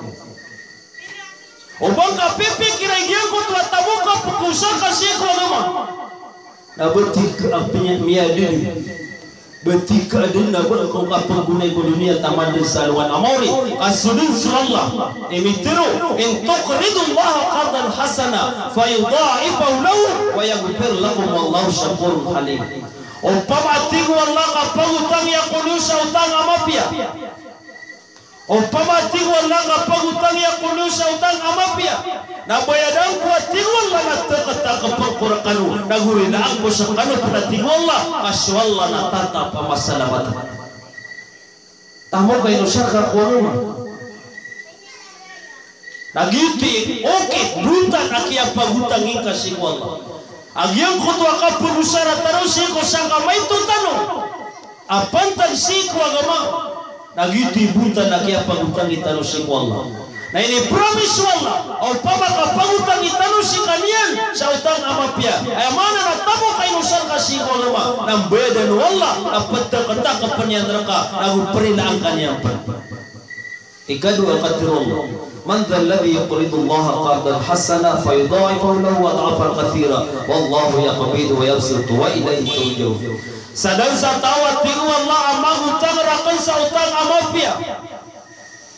O ba ngka pipikira i giyangkoto a tamok a pekaosar ka sii ko agama. Na ba tig ka a penya-, miyadidi. Ba tig ka a den na ba ngka kapenggonay ko doniya taman den sa alongan a maori. Ka so den so Allah i mitharo, "In tuqridullaha qardan hasana, fayudha'ifahu lakum wa yaghfir lakum, wallahu shakurun halim." Opama, tig o Allah, ka pagotangi ako niyo sa otang a mapiya. Opama, tig o Allah, ka pagotangi ako niyo sa otang a mapiya, na bayadan ko, a tig o Allah, na teketakepen ko rekano, na gorilaan ko sekano pen, a tig o Allah, ka so Allah na tatap a masalamatan. Tamok a inosar ka ko agama. Na giyoto i okit, bontal a kiyapagotangi ngka sii ko Allah. A giyangkoto a kapegosara tano sii ko sangkamaito tano a pantag sii ko agama, na giyoto i bontal a kiyapagotangi tano sii ko Allah. Na ini-promise o Allah, opama ka pagotangi tano sekaniyan sa otang a mapiya, aya maana na tamok a inosar ka sii ko agama, na mbayadan o Allah, na peteketakepen iyan reka, na go perilaan ka niyan pen. Ikadowa a katharo o Allah, "Man dhal ladhi yuqridullaha qardan hasana fayudha'ifahu lahu ad'afan kathira, wallahu yaqbidu wa yabsutu wa ilayhi turja'un." Sadn sa taw, a tig o Allah, a magotang raken sa otang a mapiya.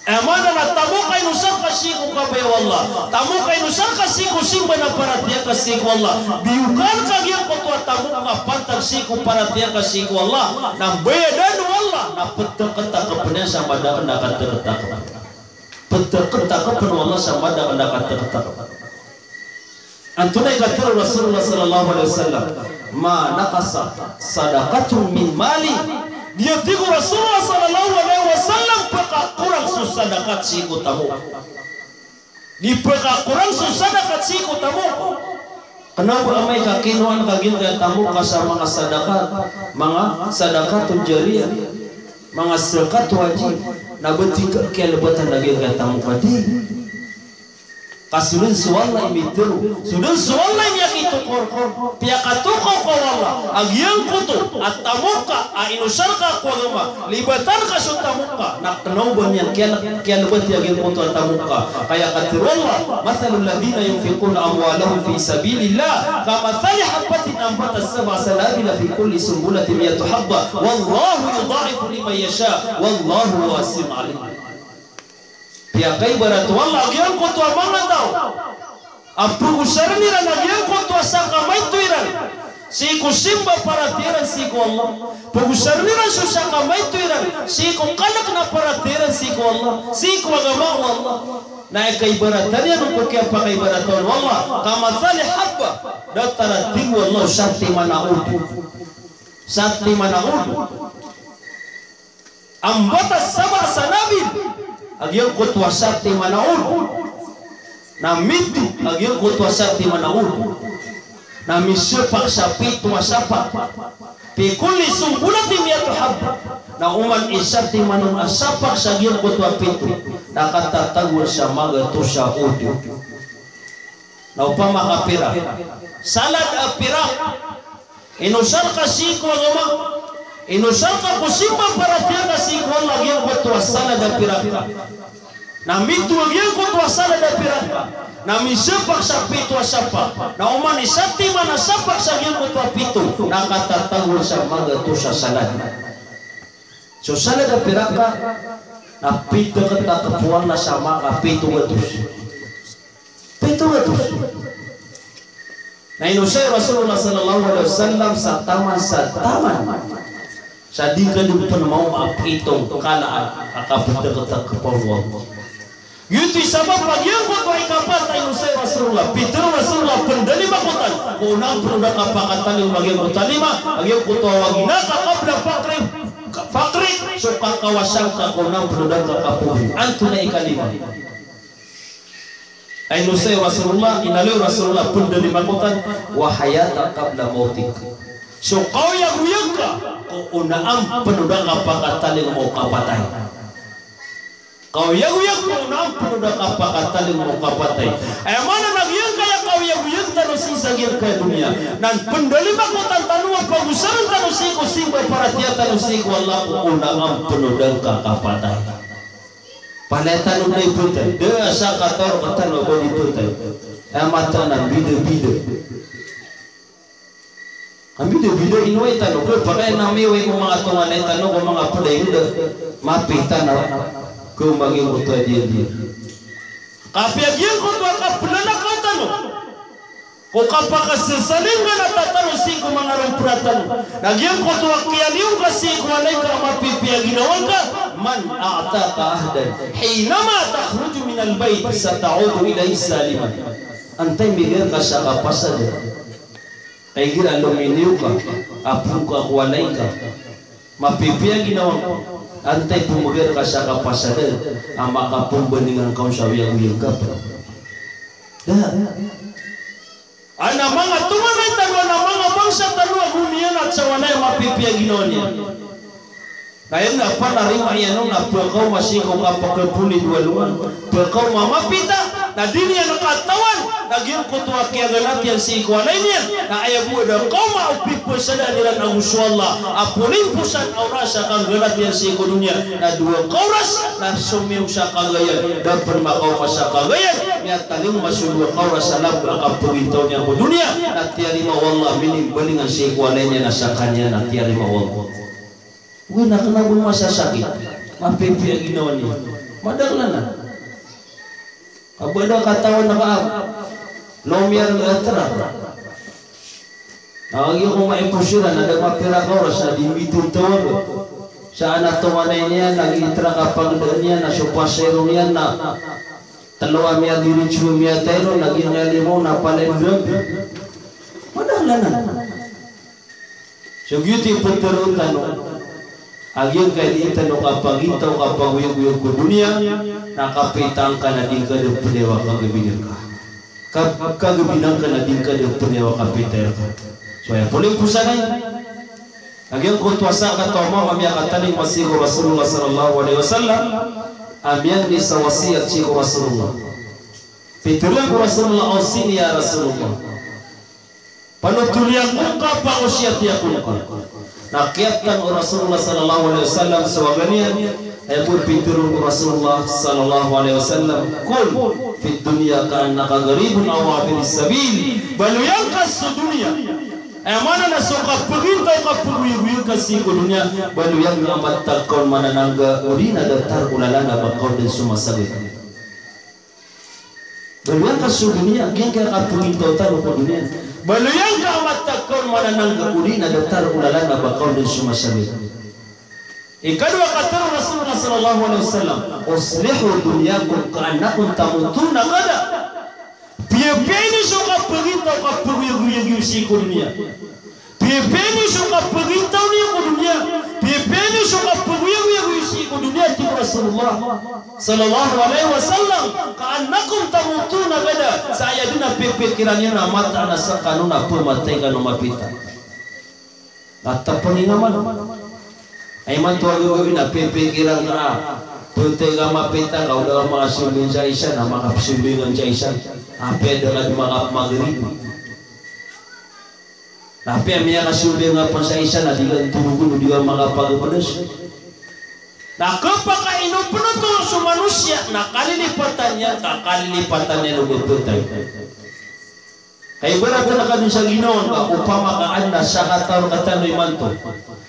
Aya maana na tamok a inosar ka sii ko kabaya o Allah, tamok a inosar ka sii ko simba na paratiyaya ka sii ko Allah, biyokan ka giyangkoto a tamok a pantag sii ko paratiyaya ka sii ko Allah, na mbayadan o Allah, na peteketakepen iyan sa madaken a kateketakepen. Peteketakepen o Allah sa madaken a kateketakepen. Antonaa i katharo o Rasulullah sallallahu alaihi wasallam? "Ma naqasat sadaqatun min mali." Di, a tig o Rasulullah sallallahu alaihi wasallam, pekakorang so sadakat sii ko tamok. Di pekakorang so sadakat sii ko tamok. Kena o ba amay ka kinowa ngka giyangkaya tamok ka sa manga sadakat, manga sadaqatul jariyah, manga zakat wajib, na ba tig ka kiyalebatan a giyangkaya tamok ka, di. Ka so dn so Allah i mitharo, so dn so Allah i miyakitokorkor. Piyakatokaw ka o Allah a giyangkoto a tamok ka a inosar ka ko agama, libatan ka so tamok ka, na kna o ba niyan kiyal-, kiyalbati a giyangkoto a tamok ka. Ka aya katharo o Allah, "Mathalul ladhina yunfiquna amwalahum fi sabilillah, kamathali habbatin anbatat sab'a sanabila fi kulli sunbulatin mi'atu habbah, wallahu yudha'ifu liman yasha', wallahu wasi'un alim." Piyakaibarat o Allah a giyangkoto a manga taw a pagosarn iran a giyangkoto a sakamaito iran sii ko simba paratiyaya iran sii ko Allah. Pagosarn iran so sakamaito iran sii ko kalk na paratiyaya iran sii ko Allah, sii ko agama o Allah. Na aya kaibaratan iyan ko kiyapakaibaratan o Allah, kamathali habbah, datar a tig o Allah o satiman a od. Satiman a od. Anbatat sab'a sanabil, a giyangkoto a satiman a od na mito, a giyangkoto a satiman a od na misapak sa pito a sapak. Fi kulli sunbulatin mi'atu habbah. Na oman i satiman on a sapak sa giyangkoto a pito na katatagoan sa magatos a od. Na opama ka pirak, salad a pirak, inosar ka sii ko agama, inosar ka ko simba paratiyaya ka sii ko Allah a giyangkoto a salad a pirak ka. Na mito a giyangkoto a salad a pirak ka na misapak sa pito a sapak. Na oman i satiman a sapak sa giyangkoto a pito na katatagoan sa magatos a salad. So salad a pirak ka na pito ka ta kapowal na sa manga pito gatos. Pito gatos. Na inosay o Rasulullah sallallahu alaihi wasallam sa taman, sa taman. Sa di ka di pn maoma a pito kala a kapito ka ta kapowal. Giyoto i sabap a giyangkoto a ikapat a inosay o Rasulullah, pitharo o Rasulullah, pndalima ko tan ko onaan pn o da kapakatalingoma a giyangkoto a lima, a giyangkoto a wagi na ka qabla faqri, faqri, so kakawasa ngka ko onaan pn o da ngka kapowal. Antonaa i ikalima? A inosay o Rasulullah, inaloy o Rasulullah, pndalima ko tan, wa hayataka qabla mawtik. So kaoyagoyag ka ko onaan pn o da kapakatalingoma o kapatay. Kaoyagoyag ko onaan pn o da kapakatalingoma o kapatay. Aya maana na giyangkaya kaoyagoyag tano sii sa giyangkaya doniya na pndalima ko tan tano a pagosarn tano sii ko simba paratiyaya tano sii ko Allah ko onaan pn o da ngka kapatay. Palaya tano da i phatay, da a sakataw rktano a ba di phatay. Aya mataan a bidabida. Ka bidabida i inoway tano, ka pakay na miway ko manga tonganay tano ko manga pd a inda, mapiya tano ko magi oto a diyadiya. Ka apiya giyangkoto a kaplalakaw tano ko kapakasasalingan a tatano sii ko manga ropra tano. Na giyangkoto a kiyaliyo ngka sii ko walay ka a mapipiya a ginawa ngka, man a'taka ahdan, hinama takhruju minal bayt, sata'udu ilayhi saliman. Antaa i migaga rka sa kapasad a igira lominiyo ka, a phoon ka ko walay ka, mapipiya a ginawa ngka, antaa i pmagaga rka sa kapasad a makapmbalingan ka on sa oyagoyag ka pn? Da. Adn a manga tonganay tano, adn a manga bangsa tano a go niyan a sa walay a mapipiya a ginawa niyan. Na aya panarima iyan on na pkaoma sii ko kapakapolid o alongan, pkaoma a mapita, na di niyan katawan na giyangkoto a kiyaganat iyan sii ko walay niyan na aya bo a da kaoma o piphasadaan iran ago so Allah a polimposan a oras a kaganat iyan sii ko doniya na dowa ka oras na somiyong sa kagayan, da pn makaoma sa kagayan, miyatalingoma so dowa ka oras a lamba a kapagintaw niyan ko doniya na tiyarima o Allah, minimbalingan sii ko walay niyan a sakaniyan na tiyarima o Allah. Ogaid na kna o ba masasakit, mapipiya a ginawa niyan. Madakl anan. Ka ba da katawan ka a lomiyan a trak. Na kagiya ko maipos iran na da mapira ka oras na di mitontawag sa ana tonganay niyan, na giya i trak a pagdaan iyan na so pasahero niyan na tlo a miya diritso, miya tayro, na giya i limo na palaya. Madakl anan. So giyoto i ptharoon tano a giyangkai a dii tano kapagintaw, kapagoyagoyag ko doniya, na kapitaan ka na di ngka da pnaya kagabinaan ka. Ka-, kagabinaan ka na di ngka da pnaya kapitaya ka. So aya polimposan a giyangkoto a sakataw a mama a miyakatalingoma sii ko Rasulullah sallallahu alaihi wasallam a miyangni sa wasiyat sii ko Rasulullah. Pitharo iyan ko Rasulullah, "Awsini ya Rasulullah." Panotoli ako ngka, pangosiyati ako ngka. Na kiyatang o Rasulullah sallallahu alaihi wasallam so waga niyan, aya bo pitharo o Rasulullah sallallahu alaihi wasallam, "Kun fid dunya ka'annaka gharibun aw abiru sabil." Baloy angka so doniya. Aya maana na so kapagintaw, kapagoyagoyag ka sii ko doniya, baloy angka a matag ka on mananangga, odi na datar o lalan a ba ka on dn somasagad. Baloy angka so doniya, giyangkaya kapagintaw tano ko doniya. Baloy angka a matag ka on mananangga, odi na datar o lalan a ba ka on dn somasagad. Ikadowa, katharo o Rasulullah sallallahu alaihi wasallam, "Aslihu dunyakum ka'annakum tamutuna ghadan." Piyapiya niyo so kapagintaw, kapagoyagoyag iyo sii ko doniya. Piyapiya niyo so kapagintaw niyo ko doniya. Piyapiya niyo so kapagoyagoyag iyo sii ko doniya, tig o Rasulullah sallallahu alaihi wasallam, "Ka'annakum tamutuna ghadan." Sa aya dn a pipikiran iyo na mataan a skano na pmatay kano mapita. Na tapngi nga man. Ay man to a gawii na pipikiran ka a pmatay ka mapita, ka o da ka makasambayang sa isa na makapsambayang sa isa. Apiya da ka dn makapmagrib. Na apiya miyakasambayang ka pn sa isa na di ka dn torogon, di ka makapagabdas. Na khapakay inopn oto so manosiya na kalilipatan iyan, ka kalilipatan iyan o ba pmatay. Ka ibarat ka dn sa ginawa ngka, opama ka adn a sakataw rktano imanto.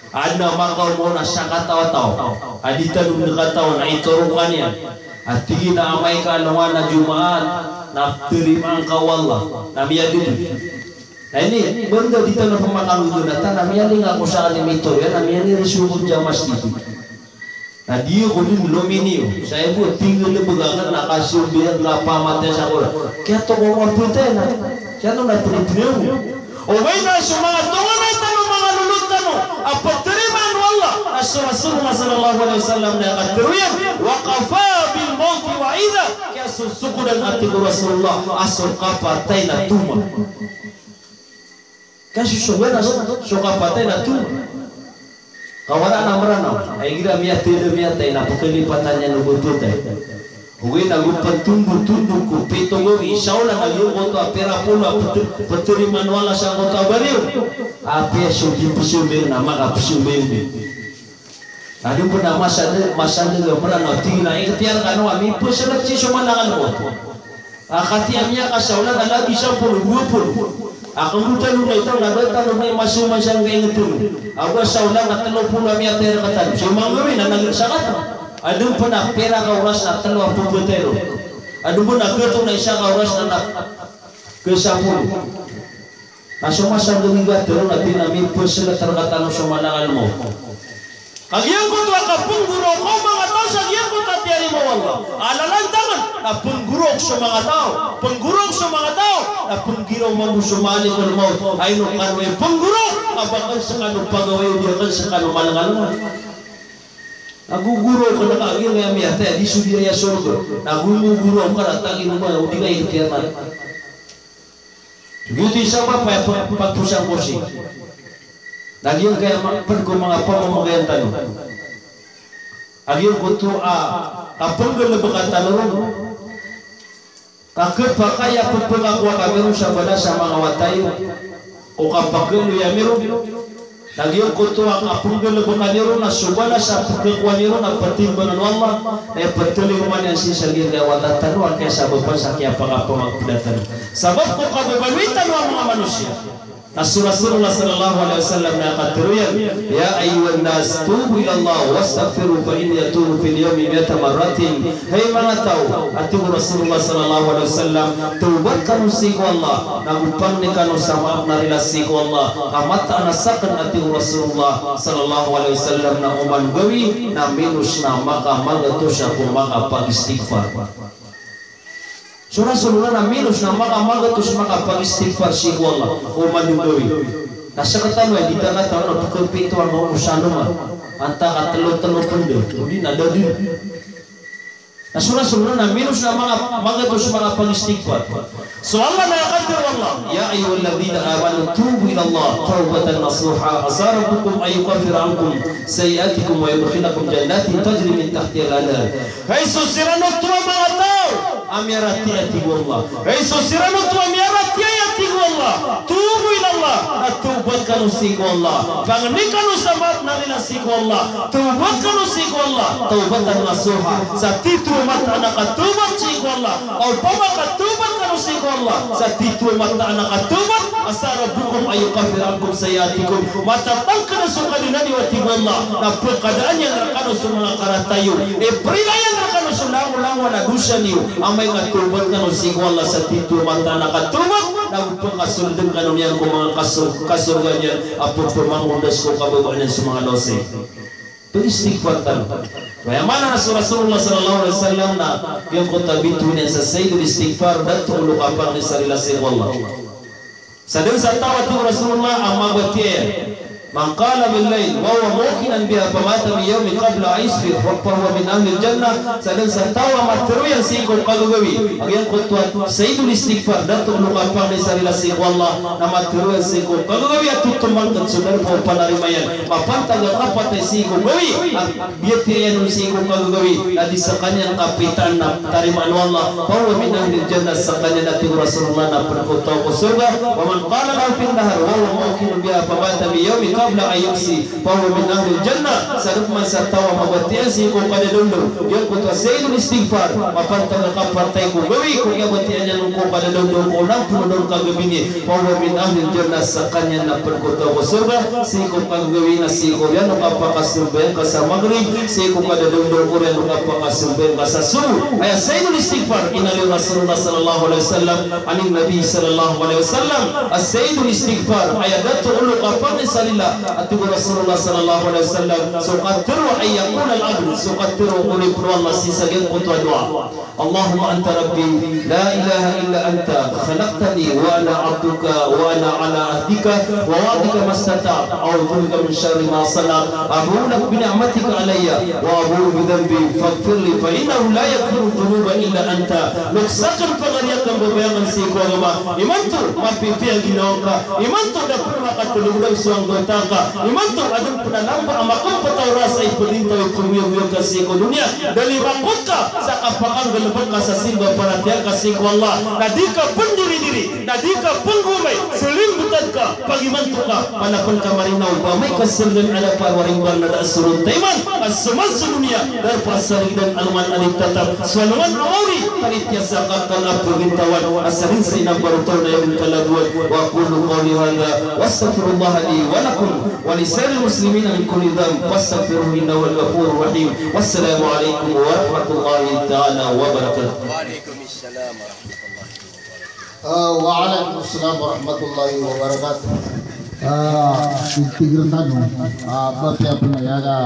Adn a makaoma on a sakataw a taw a di tano dn katawan a itoro ka niyan. A tig iyan a amay ka alongan a Jumaat na tarimaan ka o Allah. Na miyadidi. Na ini, banda di tano pmakangggnatan, na miyaling ako sa kani mitoro iyan, na miyaling so ko dn sa masjid. Na di iyo ko dn lomi niyo. Sa aya bo, tig iyan a bgan ka na kasambayang ka pmatay sa Qur'an. Kiyatokaw ka pmatay na. Kiyatokaw na pmatay. Ogaid na so manga tonganay tano, manga lolot tano a ptarimaan o Allah, a so Rasulullah sallallahu alaihi wasallam na katharo iyan, "Wa kafa bil mawti wa'idha." Kiyasosogodan, a tig o Rasulullah, a so kapatay na toma. Kasosogodan a so, so kapatay na toma. Ka wala na Mranaw a igira miyatay, miyatay na pkalipatan iyan o ba pmatay. Ogaid na go ptondotondog ko pito gawii, sa olan a giyangkoto a pira polo a pta-, ptarimaan o Allah sangkoto a bariyo. Apiya so di psambayang na makapsambayang dn. Adn pn a masa dn, masa dn a Mranaw, tig iyan a ikhtiyar kano a mipaslat sii so malakal mawt. A katii a miyakasaolan a lagid sapolo, dowa polo. A kambotalo na itaw na da tano na imasoman sangkai ngtno. Ago a saolan na tlo polo a miyatay rktano. So manga gawii na lagid sakataw. Adn pn a pira ka oras na tlo a pmbtay ron. Adn pn a khatoon a isa ka oras na, na khasapolo. Na so masa dn a igat ron na tig iyan a mipaslat rktano so malakal mawt. Ka giyangkoto a kapnggorok o manga taw sa giyangkoto a tiyarima o Allah a lalantangan, na pnggorok so manga taw, pnggorok so manga taw, na pnggiraw mambo so malikul mawt. Ay no kano i pnggorok, ka ba akn skano pagawai o di akn skano malangalangan. Na gogorok ka na ka giyangkaya miyatay a di so di aya sorga. Na gogorok ka na tagi no ba o di ka i kiyamat. Giyoto i sabap a pag-, pagposang ko sii. Na giyangkaya ma-, pd ko manga pamamagayan tano. A giyangkoto a, a pnggalbkan tano ron. Ka khapakay a pphakakowa kami ron sa balas a manga wata iyo. O kapakaloya ami ron. Na giyangkoto a kapnggalbkan iyo ron na so balas a pkhakowa niyo ron na ptimbangan o Allah, na iptalingoma niyan sii sa giyangkaya wata tano a kiyasabapan sa kiyapakapamagpda tano. Sabap ko kababaloy tano a manga manosiya. Na so Rasulullah sallallahu alaihi wasallam na katharo iyan, "Ya ayyuhan nas, tubu ila Allah wastaghfiru fa inni atubu fil yawmi mi'ata marratin." Hay manga taw, a tig o Rasulullah sallallahu alaihi wasallam, tawbat kano sii ko Allah, na go pangni kano sa maap na rila sii ko Allah, ka mataan a sakn, a tig o Rasulullah sallallahu alaihi wasallam, na oman gawii na minos na makamagatos ako makapagistighfar. So Rasulullah na minos na makamagatos makapagistighfar sii ko Allah oman gawii. Na sktano a di tano katawan a pkapito a mawno sa alongan. Antaa ka tlo, tlo pndo, odi na da dn. Na so Rasulullah na minos na manga, magatos makapagistighfar. So Allah na katharo o Allah, "Ya ayyuhalladhina amanu tubu ila Allah tawbatan nasuha, asa rabbukum an yukaffira ankum sayyi'atikum wa yudkhilakum jannatin tajri min tahtihal anhar." Hay so siran oto a manga taw a miyaratiyaya, tig o Allah. Hay so siran oto a miyaratiyaya, tig o Allah, tubu ilallah, na tawbat kano sii ko Allah. Pangni kano sa mataan a rila sii ko Allah. Tawbat kano sii ko Allah tawbatan nasuha. Sa titho a mataan a katawbat sii ko Allah. Opama ka tawbat kano sii ko Allah sa titho a mataan a katawbat, asa rabbukum an yukaffira ankum sayyi'atikum. Matatangkd so Kadnan iyo, tig o Allah, na pkadaan iyan rkano so manga karata iyo. Iprila iyan rkano so langolangon a dosa niyo. Amay ka tawbat kano sii ko Allah sa titho a mataan a katawbat, na pkasoldn kano niyan ko manga kaso-, kasorga niyan a pphmangondas ko kababaan iyan so manga dosa. Pag-istighfar tano. Aya maana na so Rasulullah sallallahu alaihi wasallam na giyangkoto a bitowan iyan sa sayyidul istighfar, dato o lokapangni sa rila sii ko Allah. Sa dn sa taw a, tig o Rasulullah, a mabatiya iyan, man qala bil layl wa huwa muqinan biha famata min yawmihi qabla an yusbih fahuwa min ahlil jannah. Sa dn sa taw a matharo iyan sii ko kagagawii a giyangkoto a sayyidul istighfar, dato o lokapangni sa rila sii ko Allah, na matharo iyan sii ko kagagawii a totomangkd so darpa o panarima iyan mapantag a kapatay sii ko gawii a biyatiya iyan on sii ko kagagawii, na di skaniyan kapitaan na tarimaan o Allah, fahuwa min ahlil jannah, skaniyan na, tig o Rasulullah, na pd ko taw ko sorga. Wa man qala lahu fin nahar wa huwa muqinun biha famata min yawmihi qabla an yumsi fahuwa min ahlil jannah. Sa dn pman sa taw a mabatiya iyan sii ko kadadawndaw giyangkoto a sayyidul istighfar mapantag a kapatay ko gawii ko kiyabatiya niyan on ko kadadawndaw ko onam polo doon ka gabini, fahuwa min ahlil jannah, skaniyan na pd ko taw ko sorga. Sii ko kagagawii na sii ko oriyan o kapakasambayang ka sa Maghrib, sii ko kadadawndaw ko oriyan o kapakasambayang ka sa Subuh. Aya sayyidul istighfar, inaloy o Rasulullah sallallahu alaihi wasallam, anin Nabi sallallahu alaihi wasallam, a sayyidul istighfar, aya dato o lokapangni sa rila, a tig o Rasulullah sallallahu alaihi wasallam, so katharo, an yaqula al-abd, so katharo o oripn o Allah sii sa giyangkoto a doa. اللهم أنت ربي لا إله إلا أنت خلقتني وأنا عبدك وأنا على عهدك ووعدك ما استطعت أعوذ بك من شر ما صنعت أبوء لك بنعمتك علي وأبوء بذنبي فاغفر لي فإنه لا يغفر الذنوب إلا أنت. Loks akn, pangariya akn, babayang akn sii ko agama. Imanto mapipiya a ginawa ngka. Imanto da pn makatolog dn so anggota ngka. Imanto adn pn a lamba a makapataw rasa i pdintaw i pgoyagoyag ka sii ko doniya. Da limakot ka sa kapakanggalbk ka sa simba, paratiyaya ka sii ko Allah, na di ka pndiri-diri, na di ka pnggomay, slimbtad ka, pagimanto ka, pn a pn ka marinaw, ba amay ka sldn a da parowaring ba na da a soron taiman a soman so doniya, darpa sa rigdan alongan a di tatap so alongan a maori, paratiyaya sa kakal a pgintawan a sarin sa inambar o taw na aya dn kalagowan. Wa aqulu qawli hadha wa astaghfirullaha li wa lakum ولسائر المسلمين من كل ذنب فاستغفروه إنه هو الغفور الرحيم. والسلام عليكم ورحمة الله تعالى وبركاته. وعليكم السلام ورحمة الله وبركاته. Ah, wa alaikum salam warahmatullahi wabarakatuh. Ah, tig iran tano, ah, ba tiya pn aya ka